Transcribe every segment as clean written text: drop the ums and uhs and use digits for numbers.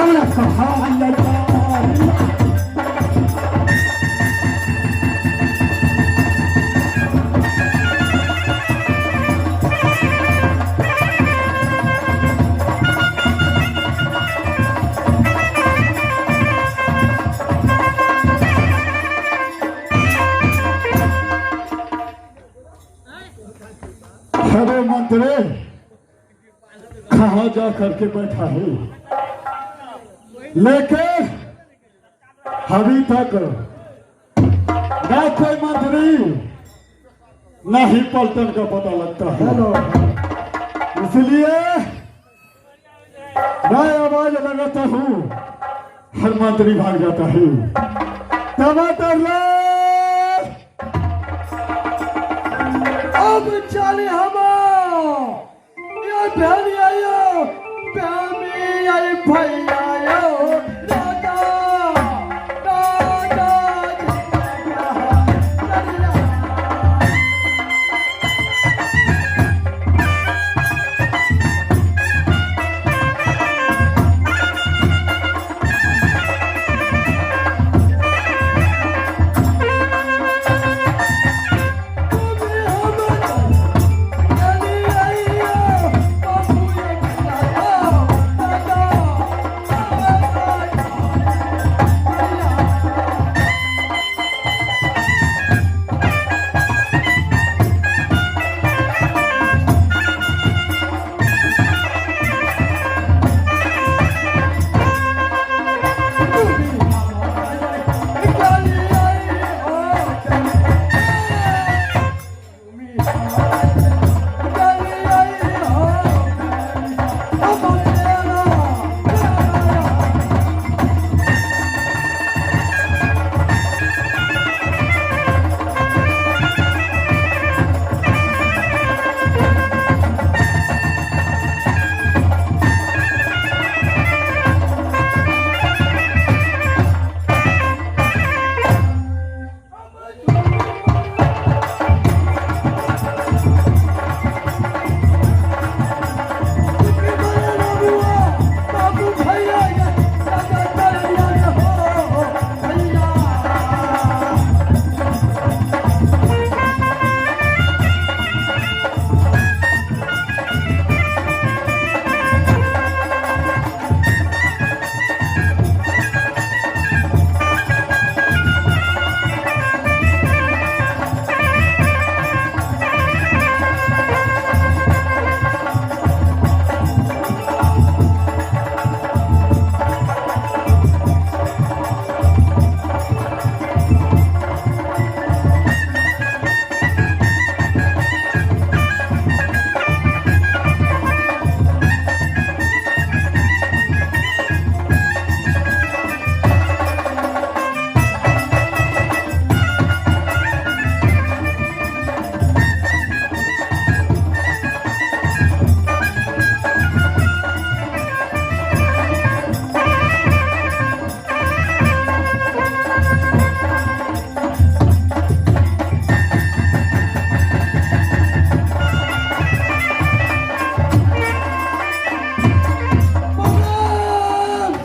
हमरा कहाल अरे मंत्री कहा जा करके बैठा है लेकिन अभी तक ना कोई मंत्री ना ही पलटन का पता लगता है। हेलो। इसलिए मैं आवाज लगाता हूँ, हर मंत्री भाग जाता है। टमाटर ले। अब चले हम ये भेड़िया यो प्यामी आई भैया यो राजा राजा जी का।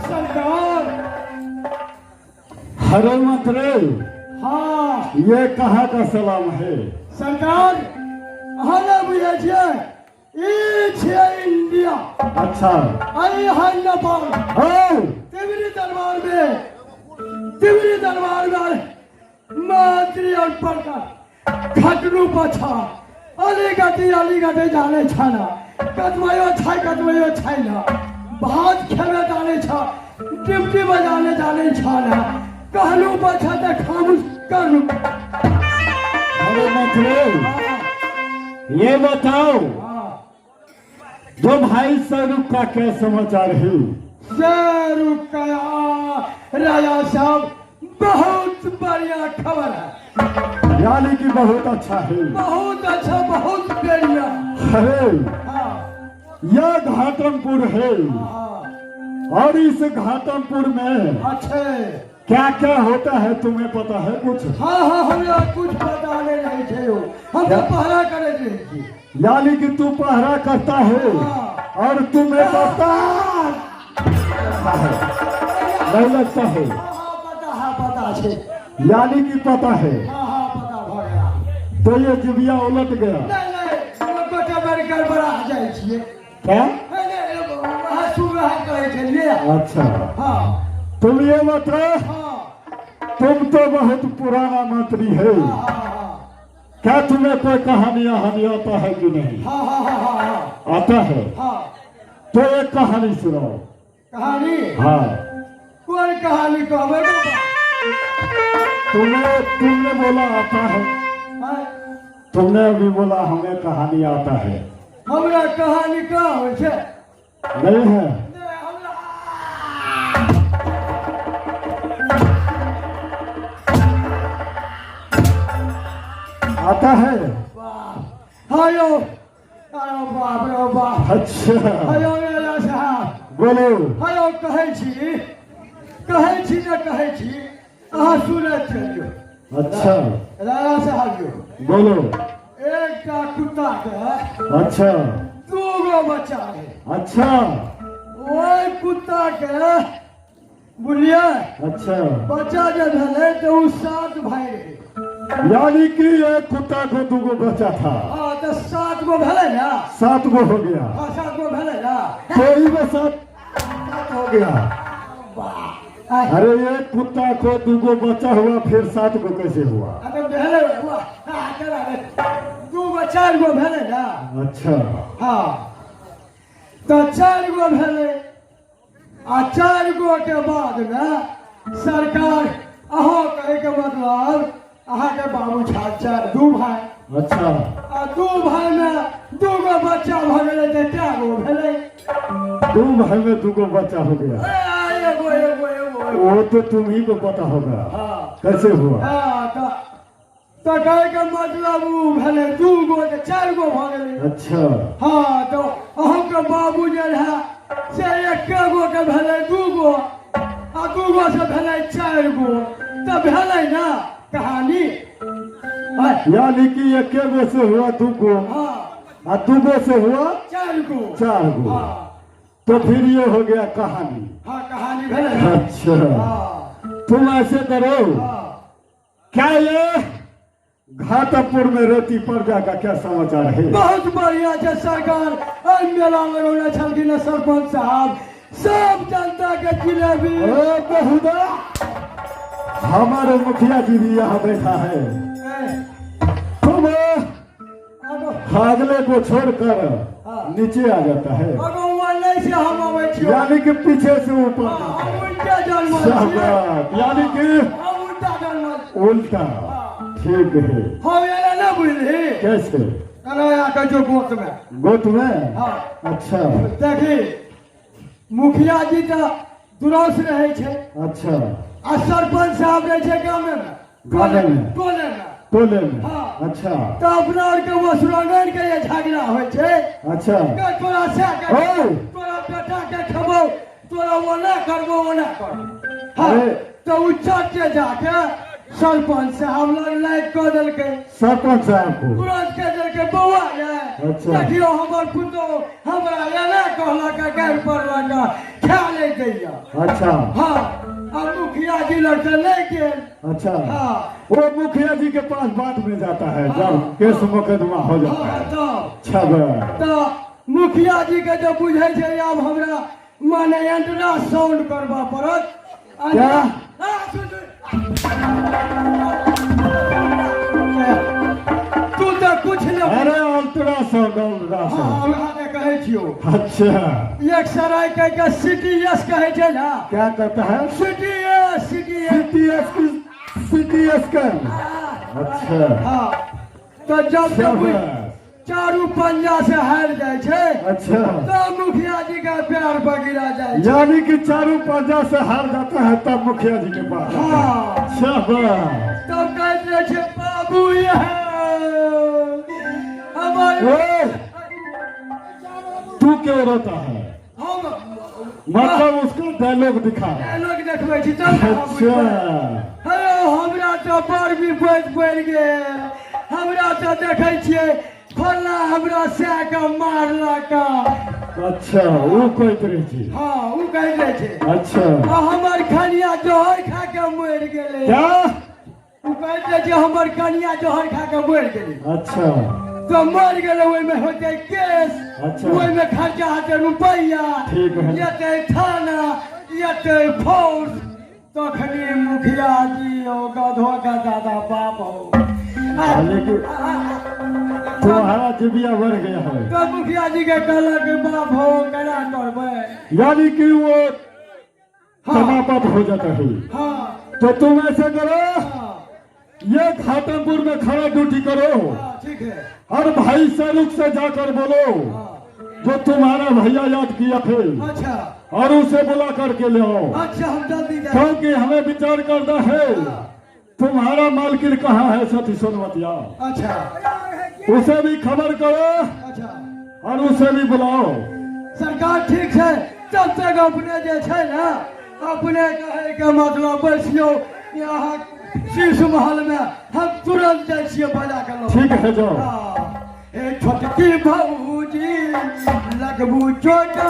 सरकार। अरे मंत्री। हाँ। ये कहाँ का सलाम है? सरकार, अहाँ नहि बुझै छियै, ई छियै इंडिया। अच्छा। आ ई है नेपाल। ओ। तिमरी दरबार में, तिमरी दरबार में मंत्री और पड़का खटरू पछा अलिकति अलिकति जाने छैन, कतबैयो छै कतबैयो छैन, भात खेबे जाने छ, ड्यूटी बजाने जाने छैन, कहलू पछा तऽ खामोश करू। अरे मंत्री, ये बताओ, जो भाई स्वरूप का क्या समाचार है? शेरू का राजा साहब बहुत बढ़िया खबर है। यानी कि बहुत अच्छा है? बहुत अच्छा, बहुत बढ़िया। अरे, यह घाटमपुर है और इस घाटमपुर में अच्छे क्या क्या होता है, तुम्हें पता है कुछ? हाँ हाँ, हमरा कुछ पता नहीं रहे छे, हम तो पहरा करे रहे छी। यानी कि तू पहरा करता है? हाँ। और तुम्हें पता लगता है, नहीं लगता है। हाँ, पता है, पता छै। यानी कि पता है। हाँ हाँ, पता भऽ गेल। तो ये जिबिया उलट गया। नहि नहि, गोटे बेर गड़बड़ा जाइ छियै। क्या? नहि नहि, वएह सुबह कहै छलियै। अच्छा। हाँ। तुम ये बताओ। हाँ। तुम तो बहुत पुराना मंत्री है। हाँ हाँ। क्या तुम्हें कोई कहानी कहानी आता है कि नहीं? हाँ हाँ हाँ हाँ हाँ। आता है? हाँ। तो एक कहानी सुनाओ। कहानी? हाँ। कोन कहानी कहबै बाबा? तुमने तुमने बोला आता है। हाँ? तुमने अभी बोला हमें कहानी आता है। हमरा कहानी कहाँ होइ छै? नहीं है? नहि, हमरा आता है। वाह, हाँ यौ, अरे बाप रे बाप। अच्छा। हाँ यौ राजा साहब। बोलो। हाँ यौ, कहै छी, कहै छी ने, कहै छी, अहाँ सुनैत चलियौ। अच्छा। राजा साहब यौ। बोलो। एकटा कुत्ताके 2 गो बच्चा रहै। ओहि कुत्ताके, बुझलियै? अच्छा। बच्चा जे भेलै तऽ ओ सात भाय रहै। यानी कि एक कुत्ता को दूगो बच्चा था। हँ, तऽ 7 गो भेलै ने। सात गो हो गया। हँ, 7 गो भेलै ने। तो ही में सात सात हो गया। वाह आय, अरे, एक कुत्ता को दूगो बच्चा हुआ, फिर सात गो कैसे हुआ? अरे भेलै, वाह, हाँ, केना रे? 2 गो 4 गो भेलै ने। हँ, तऽ 4 गो भेलै आ 4 गो के बादमे सरकार, अहाँ कहैके मतलब अहाँके बाबू छाल चारि 2 भाय। आ 2 भायमे 2 गो बच्चा भऽ गेलै तऽ कए गो भेलै? दो भाई में दूगो बच्चा हो गया। ए, एगो एगो एगो एगो। वो तो तुम ही को पता होगा। हाँ। कैसे हुआ? हाँ, तऽ कहैके मतलब ओ भेलै 2 गो तऽ 4 गो भऽ गेलै। हाँ, तऽ अहूँके बाबू जे रहए से एके गो के भेलै 2 गो आ 2 गो से भेलै 4 गो, तऽ भेलै ने कहानी आय। यानी कि एक गो से हुआ दूगो। हाँ। आ दूगो से हुआ 4 गो। 4 गो। हाँ। तो फिर ये हो गया कहानी। हाँ, कहानी भेलै ने। अच्छा। तुम ऐसे करो। हाँ। क्या ये घाटपुर में रेती पड़ जाएगा, क्या समाचार है? बहुत बढ़िया छै सरकार। एहि मेला लगौने छलखिन हँ सरपंच साहब, सब जनता के जिलेबी। ओ बहुदा, हमारे मुखिया जी भी यहाँ बैठा है। ए, तुम आगो। अगले को छोड़कर नीचे आ जाता है। आगो नहीं से हम अबै छियौ। यानी कि पीछे से ऊपर हाँ, जाता हम है। उल्टा जनमल छियै। शाबाश, यानी कि हम उल्टा जनमल छियै। उल्टा, ठीक है। हम एना नहि बुझली। कैसे? केना आके जो गोत में। गोत में? हाँ। देखी, मुखिया जी तऽ दुरस रहै छै। आ सरपंच साहब रहै छै गामे मे। गामे मे। टोले मे। टोले में? हाँ। अच्छा। तऽ अपना आरके वसुरंगन के जे झगड़ा होइ छै के तोरा से के ओ! तोरा बेटा के खेबौ, तोरा ओना करबो, ओना करबो। हाँ। अरे! तऽ उ चटे जाके सरपंच साहब लग लाइक कऽ देलकै। सरपंच साहब को? तुरंत कह देलकै, बौआ ये, देखियौ हमर पुतोह हमरा एना कहलक, गारि पड़लक, खा नहि दैया। हाँ, आ मुखिया जी लग से नहि गेल। हाँ। वो मुखिया जी के पास बात में जाता है जब केस मुकदमा हो जाता है। तब। अच्छा। तऽ मुखिया जी के जब बुझै छै आब हमरा माने अल्ट्रासाउंड करबऽ पड़त। क्या? हाँ, सुन, सुन। तू तऽ कुछ नहि। अरे, अल्ट्रासाउंड, अल्ट्रासाउंड। हाँ, अहाँके कहै छियौ। एक्सरे कह के सिटी एस कहै छै ने। क्या कहता है? CT S, CT S. CTS की, सिटी स्कैन, अच्छा। हाँ, तऽ जब जब चारू पंजा से हारि जाइ छै, तब मुखिया जी के पैर पर गिरा जाइ छै। यानी कि चारू पंजा से हार जाता है तब मुखिया जी के पास आता है। हाँ। शाबाश। तब कहैत रहै छै, बाबू ये हमर ओए, तू क्यों रोता है? हम मतलब उसको डायलॉग दिखा रहा है। डायलॉग देखबै छी तब ने हम बुझबै। हेलो, हमरा तऽ बड़ विपद पड़ि गेल। हमरा तऽ देखै छियै फल्ला हमरा सए के मारलक। अच्छा, ओ कहैत रहै छै? हँ, ओ कहैत रहै छै। अच्छा। आ हमर खनिया जहर खा के मरि गेलै। क्या? ओ कहैत रहै छै हमर कनिया जहर खा के मरि गेलै। अच्छा। तो मरि गेलै, ओहिमे होतै केस। अच्छा। ओहिमे खर्चा हेतै रुपैआ। ठीक है। एतै थाना, एतै फोर्स, तखनी मुखिया जी हो गधो का दादा बाप हो। लेकिन तुम्हारा जिबिया बढ़ गया है। तो मुखिया जी के कहलक बाप हो, केना करबै? यानी कि वो हाँ। समाप्त हो जाता है। हाँ। तो तुम ऐसे करो। हाँ। ये घाटमपुर में खड़ा ड्यूटी करो। हाँ, ठीक है। और भाई शाहरुख से जाकर बोलो हाँ। जो तुम्हारा भैया याद किया थे। अच्छा। और उसे बुला करके ले आओ। अच्छा, हम जल्दी जाए। क्योंकि हमें विचार करना है, तुम्हारा मालकिन कहाँ है सती सोनमतिया। अच्छा। उसे भी खबर करो। अच्छा। और उसे भी बुलाओ। सरकार, ठीक छै। तब तक अपने जे छै ने, अपने कहैके मतलब बैसियौ यहाँ शीश महल में, हम तुरंत जाइ छियै बजा के लऽ। ठीक है, जाओ। हाँ। हे छोटकी भौजी, लगबू चोटा,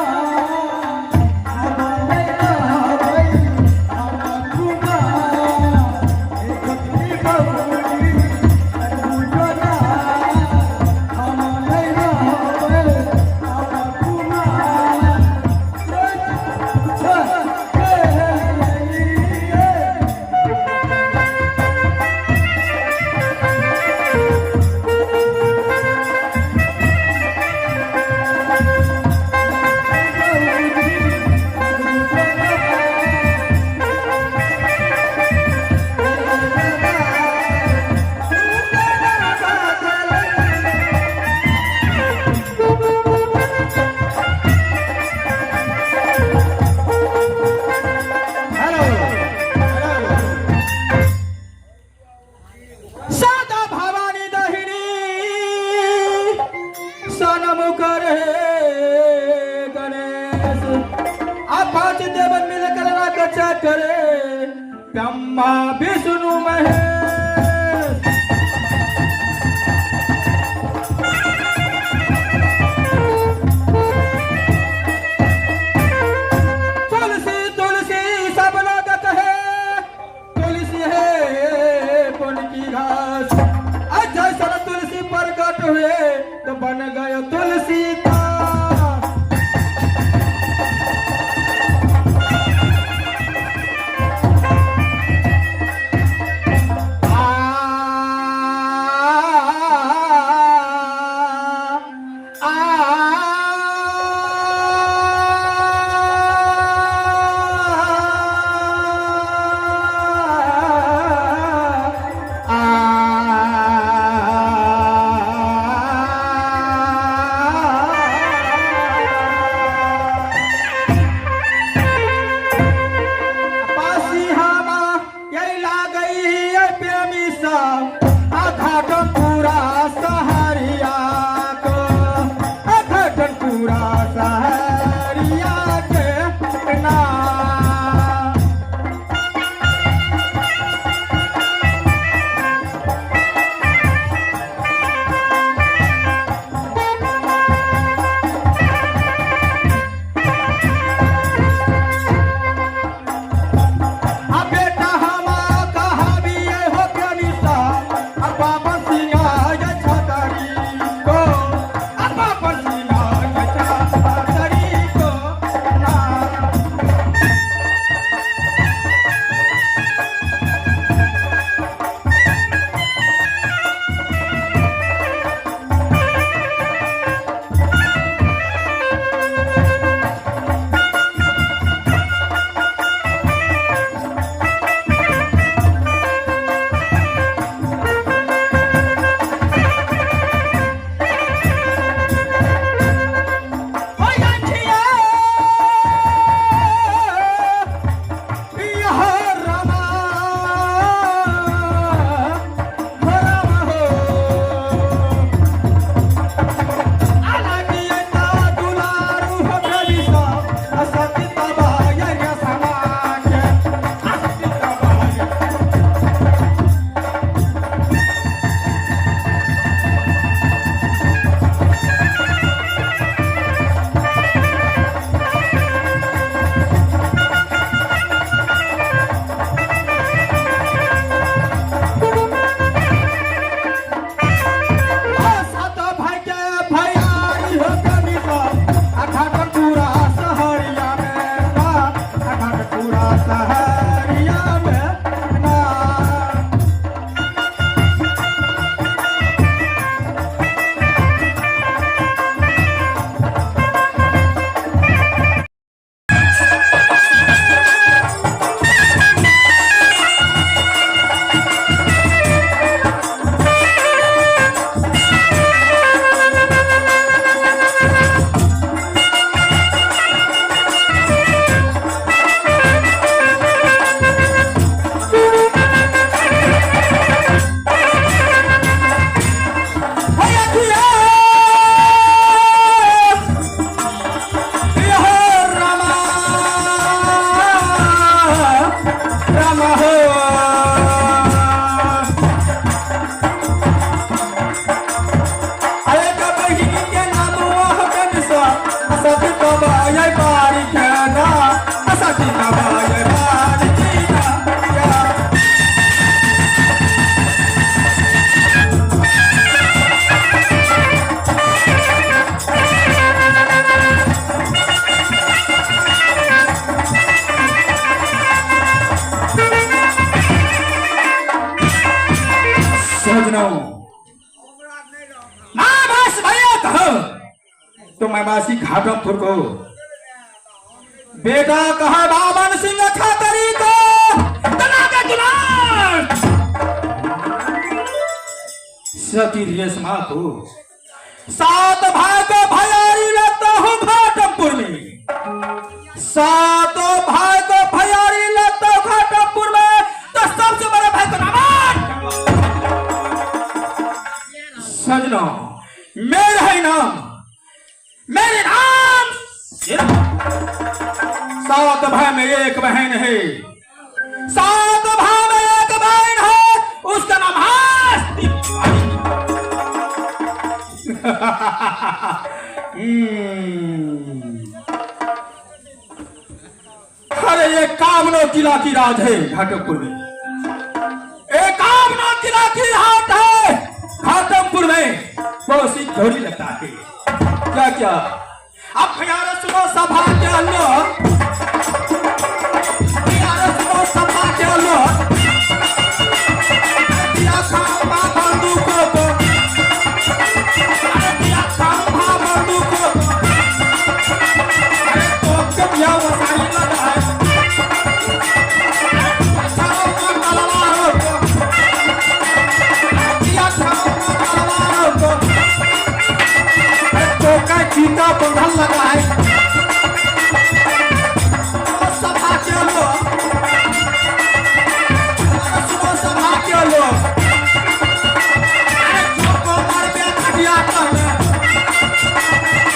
सदा भवानी दहिनी सनम करे गणेश, आ पांच देव मिलकर रक्षा करे, ब्रह्मा विष्णु महेश। तुलसी तुलसी सब लोग कहे, तुलसी है पुण्य की घास। अच्छा सर, तुलसी प्रकट हुए तो बन गए तुलसी दास। कहो तो मैं बासी घाटमपुर को। बेटा कहा बाबन सिंह छातरी को तना के दुलार सती रेशमा को 7 भाई को भयारी लगता हूं घाटमपुर में। 7 भाई को भयारी लगता हूं घाटमपुर में, तो सबसे बड़ा भाई को नाम सजना मेरा है नाम, मेरे नाम 7 भाई में एक बहन है, 7 भाई में एक बहन है, उसका नाम हस्ती। अरे ये कामनो किला की राज है घाटमपुर में, एक कामनो किला की हाट है घाटमपुर में, बहुत सी घोड़ी लगता है। क्या क्या अब यार सुनो सभा के लोग, यार सुनो सभा के लोग, दिया खंभा बंदूकों को, अरे दिया खंभा बंदूकों को, अरे तोप के दिया वसाई लगाए, अरे तलवारों को, दिया खंभा तलवारों को, अरे तोप का चीता बंधन लगाए। सभा के लोग, सुनो सभा के लोग, अरे चौको मरबे खटिया करने,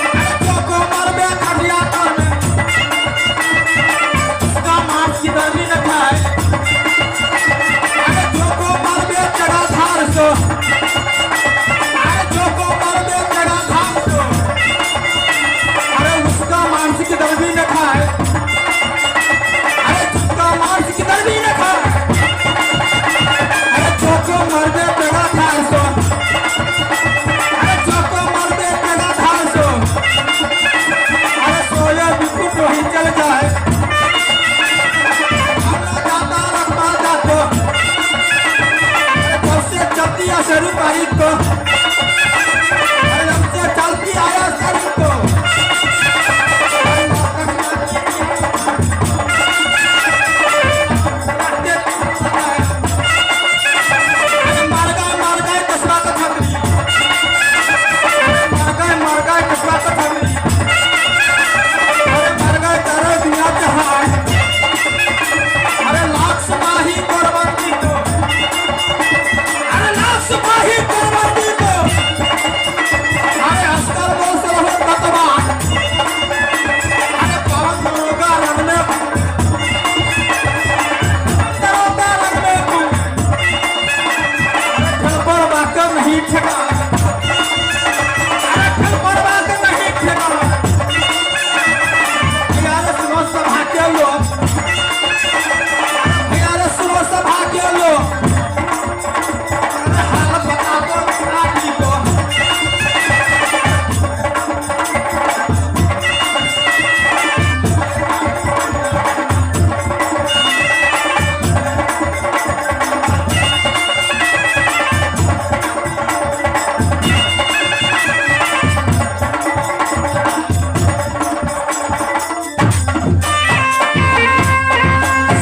अरे चौको मरबे खटिया करने, उसका मांस की दर्दी न खाए, अरे चौको मरबे चढ़ा धार सो, अरे चौको मरबे चढ़ा धार सो, अरे उसका मांस की दर्दी न खाए, अरे उसका मांस की दर्दी न खाए, अरे चौको मरबे चढ़ा धार सो, अरे चौको मरबे चढ़ा धार सो, अरे सोए बिल्कुल वही चल जाए, हमला जाता रखमा जातो, अरे जब से चलती है शरू तारीख को, अरे जब से चलती आया शरू को, अरे मर गए मर गए कसबा का छतरी, मर गए मर गए कसबा का छतरी, अरे मर गए तेरे दुनिया जहान, अरे लाख सिपाही कुर्बानी को, अरे लाख सिपाही कुर्बानी को, अरे अस्कर बोल से रहो ततवा, अरे पवन दरोगा रन में, दरोगा रन में, अरे ठल पर बाकर नहीं ठेका, अरे ठल पर बाकर नहीं ठेका। यार सुनो सभा के लोग, यार सुनो सभा के लोग, अरे हाल बता दो पार्टी को।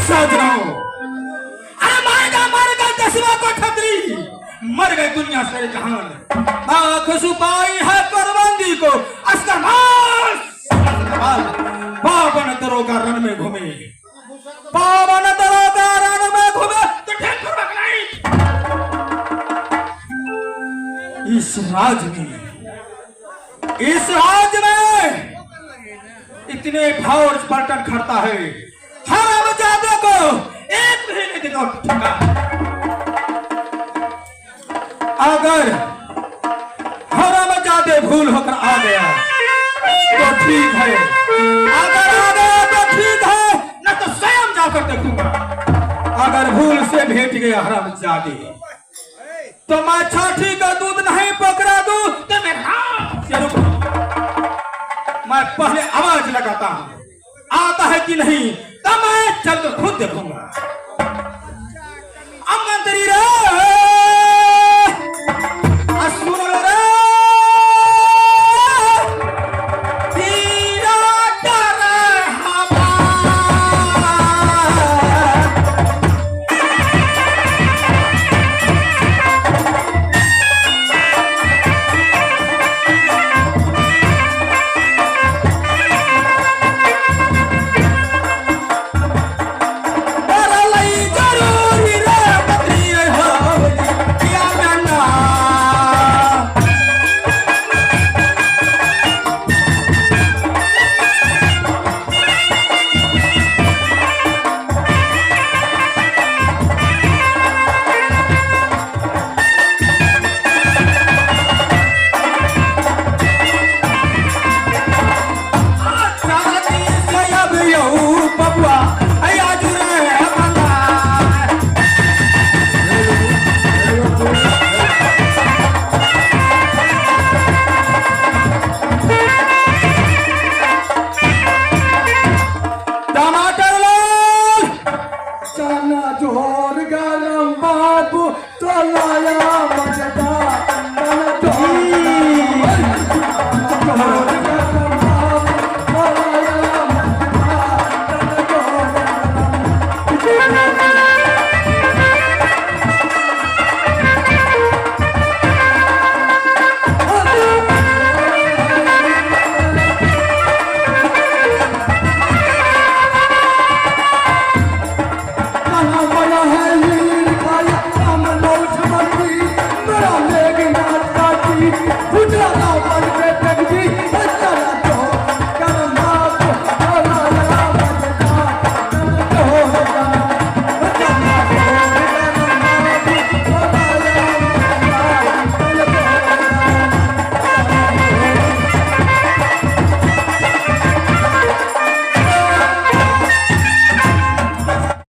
सजनों, अरे मर गए दसवा को छतरी, मर गए दुनिया से जहान, आंख सुपाई है करबंदी को, अस्कर मास बावन दरोगा रन में घूमे, बावन दरोगा रन में घूमे, तो ठेकुर बकलाई। इस राज में, इस राज में इतने भाव पलटन खड़ता है, हरामजादे को एक भी नहीं दिखा ठेका। अगर हरामजादे भूल होकर आ गया तो ठीक है, अगर आ गया तो ठीक है, न तो स्वयं जाकर देखूंगा। अगर भूल से भेट गया हरामजादे तो मैं छठी का दूध